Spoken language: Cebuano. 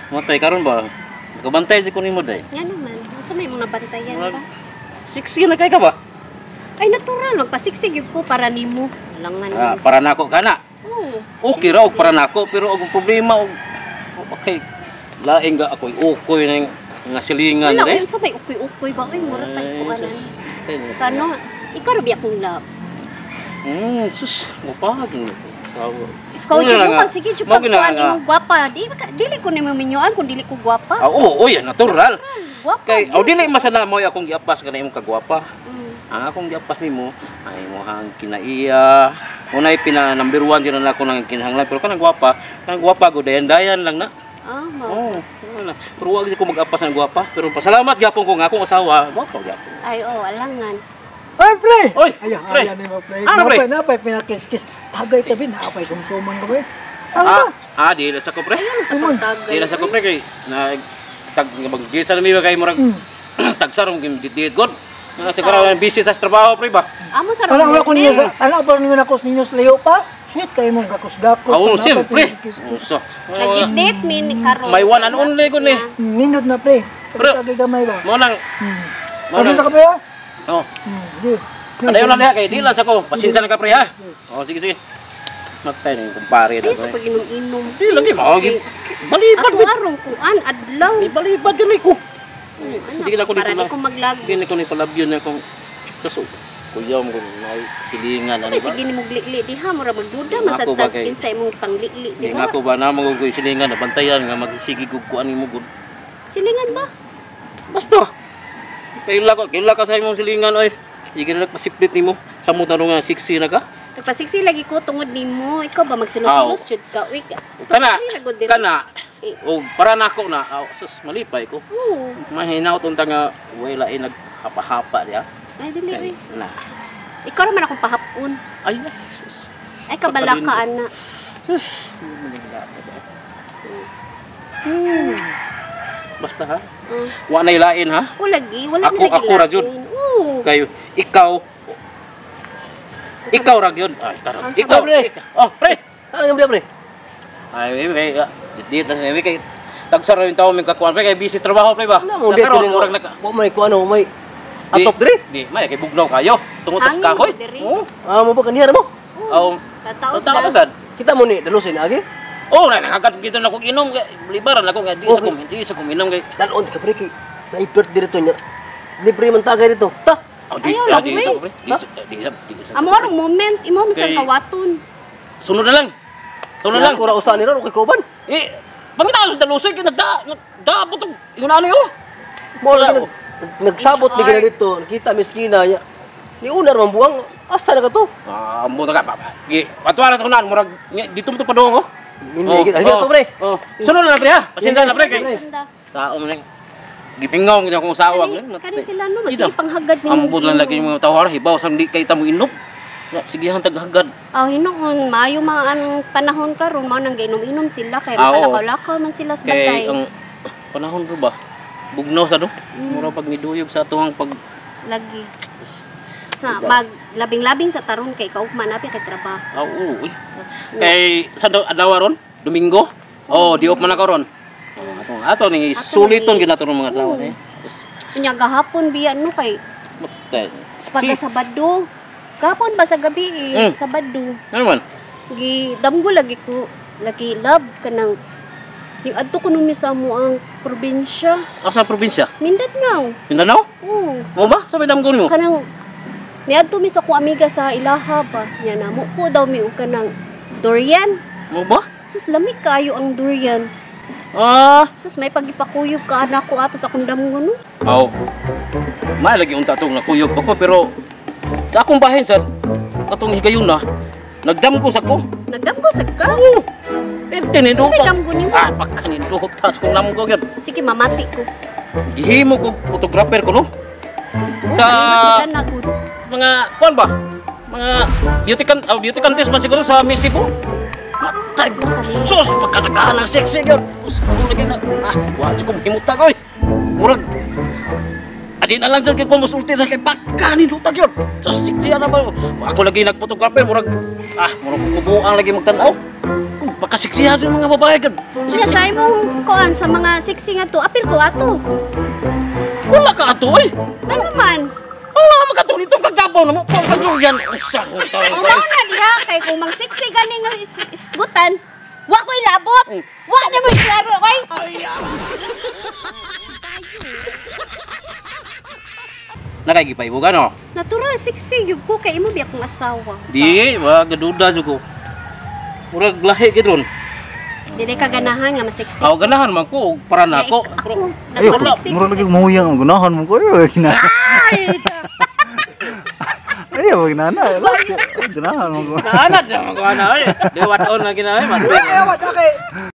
Matay karon ba? Nakabantay si ko nimo day. Nga naman, unsa may imong nabantayan ba? Sexy na kay ka ba? Ay natural, magpasiksig gyud ko para nimo. Alangan. Ah, para nako kana. Oo. Okay ra og para nako, pero og problema og okay laing ga ako'y ukoy ning nga silingan Wala, re. unsa may ukoy-ukoy ba? Uy, mura tag Ay, kuanan. sus. Tay, Kano, ikaw ra biya akong love. Sus, mupag ni sawa. Ikaw Muna jud na mo nga. pag sige jud Mao gina pagkuan nga. imong gwapa. Di ba dili ko nimo minyuan kung dili ko gwapa. Ah, oo, oo, yan, natural. Gwapa. Kay, Jud. aw dili masana mo akong giapas kana imong kagwapa. Ang akong giapas nimo ay imong kinaiya. Unay pina number 1 din na ako nang kinahanglan, pero kanang gwapa go dayan-dayan lang na. Ah, mao. Oo, wala. Pero wag ko mag-apas ng gwapa. Pero pasalamat gyapon ko nga akong asawa, gwapa gyapon. Ay, oh, alangan. Ay, pre! Oy, Ay, pre. ay, ano mo, pre? Ano, pre? Napay, napay, pinakis-kis. Tagay tabi, napay, sumsuman ka, pre. Ano Ah, ba? ah, di na sa ko, pre. Ano sa Sumon. pagtagay? Di na sa ko, pre, kay na tag maggisa na mi kay murag tagsar mong didit god. Na siguro busy sa trabaho, pre ba. Amo sa Tanaw rong ko ninyo sa, tanaw pa ninyo nakos ninyo sa layo pa. Shit, kayo mong gakos-gakos. Ah, oo, Napay, siyempre. pinakis-kis. So, Nag-date min karon. May one and only ko ni. Nindot na, pre. Pre. Tagay gamay ba? Mo nang mo Ano nang ka, pre, ah? Oh, Sige. padayon na niya kay di lang sa ko. Pasensya na ka, pre, ha. Oh, sige sige. Matay na yung kumpare na Ay, sa pre. pag-inom-inom. Di lagi mao gi. Balibad Ako arong kuan adlaw. Di balibad gani ko. Anak, Hindi na ko para dito di ko maglag. Hindi ko ni palabyon na kung kaso kuya mo kung may silingan So ano may ba? sige nimo glikli diha mura magduda man sa Ako ba tag kay- kinsa imong panglikli Hindi diha. nga ako ba na magugoy silingan na bantayan nga magsige gug kuan nimo gud. Silingan ba? Basta. Kaila ka sa imong silingan oy. Sige na pasiplit nimo. Sa mo tanong nga sexy na ka. Nagpasiksi lagi ko tungod nimo. Ikaw ba magsilos-silos jud ka? Uy, Kana Ay, nagod diri. kana Eh. og para nako na aw, sus malipay ko. Oo. Mahinaw unta nga way lain naghapa-hapa diya. Ay dili Kay uy. na. Ikaw naman akong pahapon. Ay, ay, sus. Ay kabala ka ana. Sus. Manigla ka ba? Basta ha. Wa na ilain ha. O lagi, wala Ako- na lagi ako ra jud. lain. Oo. Kayo ikaw ikaw ra gyud. Ay, tara. Ang Ikaw, pre. Oh, pre. Ano yung pre, pre? Ay, ay, ay, ah, dito sa kay tagsara yung tao may kakuan pre kay busy sa trabaho pre ba. Ano mo dito Nakaroon, rin? murag naka. Wa may kuano, may atop diri. Di, may kay bugnaw kayo. Tungod tas Hangin kahoy. mo diri. Oo. Ah, mo ba kaniya mo? Oh, Tataod tao ka na. sad. Kita mo ni dalusin agi. Oh, na nakagat gito na kog inom kay libaran ako nga di sa Okay. kum di sa kum inom kay. Dalon ka pre kay naipert diri to niya. Libre man tagay dito. Ta. Oh, di, Ayaw ah, lang, di uy. sa ko pre. Di sa di sa di sa. Amo arong moment imo man sa Kay- kawaton. Sunod na lang. Sunod na lang. Ko ra usa ni ron okay kauban. Eh, pangita sa dalusoy kay nagda nagda po tong ingon ano yo. Mo Wala, lagi nagsabot ni HR. gina dito. Nakita miskina niya. Ni unar man buang asa na ka to? Ah, mo ta ka pa. Gi, patuwa na to nan murag dito mo to padung oh. Hindi gid. Sige to pre. Oh. Sunod na lang pre ha. Pasensya na pre kay. Pre. Sanda. Saom nang gipingaw ko akong asawa. Kani kani sila no, Ida. masige panghagad nimo. Ambot lang lagi yung mga tawar hibaw sa di kay tamo inom. Ya, sige hang taghagad. Aw hinuon, maayo man ang panahon karon mao nang gainom-inom sila kay Ah, oo. makalakaw-lakaw man sila sa Kay bantay. ang panahon ko ba? Bugnaw sa do. Mura pag niduyog sa atuang pag Lagi sa mag labing-labing sa taron kay kaugma napi kay trabaho. Ah, oo, uy. Kay sa adlaw ron, Domingo. Oh, di off man ako ron. Oh, ato ato ni Ato suliton ni- gyud nato ng mga adlaw Oo. eh. Tapos, Unya gahapon biya no kay matay. pagka Sabado. Gahapon ba sa gabi eh, Sabado. Ano man? Gi damgo lagi ko lagi love kanang yung adto ko numi sa mo ang probinsya. Asa probinsya? Mindanao. Mindanao? Oo. Mo ba? Sa may damgo nimo? Kanang niadto mi sa akong amiga sa Ilaha ba. Nya na mo po daw mi og kanang durian. Mo ba? Sus lami kayo ang durian. Ah, Sus may pagipakuyog ka anak ko ato sa akong damgo no. aw. May lagi unta tong nakuyog pa ko pero sa akong bahin sa katong higayon na nagdamgo sa ko. Nagdamgo sad ka. Oo. Eh, tinindot. Unsay damgo nimo? Ah, pagkanindot tas kong namgo gyud. Sige mamati ko. Gihimo ko photographer ko no. Oh, Sa- na gud. Mga kuan ba? Mga beauty contest man siguro sa Miss Cebu. Matay. Sus, pagkadaghan ng sexy gyud. Sus, ako lagi na. Ah, wa ko himuta oy. Murag Adi na lang sir kay ko musulti na kay pagkanindot gyud. Sus, sexy na ba? Ako lagi nagphotographer murag murag mubuang lagi magtan-aw. Pagkasiksiha sa mga babae gud. Siya sa imong kuan sa mga sexy nga to, apil ko ato. Wala ka ato oy. Ano man? Wala ka makatong nitong kagabaw na mo. Pagkaguyan. Usa ko O mao na diha kay kung mang sexy gani nga isgutan, wa ko'y labot. Wa na mo'y klaro oy. Nakagipaibugan no? Natural sexy gyud ko kay imo biya akong asawa. Di, wa gaduda jud ko. Murag lahi gid ron. Dili ka ganahan nga masexy. Aw ganahan man ko og para nako. Ako, Ay, nagpa-sexy. mura lagi mahuyang ang gunahan mo ko. Ay, kina. Ay, wag na na. Gunahan mo ko. Naanad na man ko ana oy. Di wat on lagi na oy. Ay, awat okay.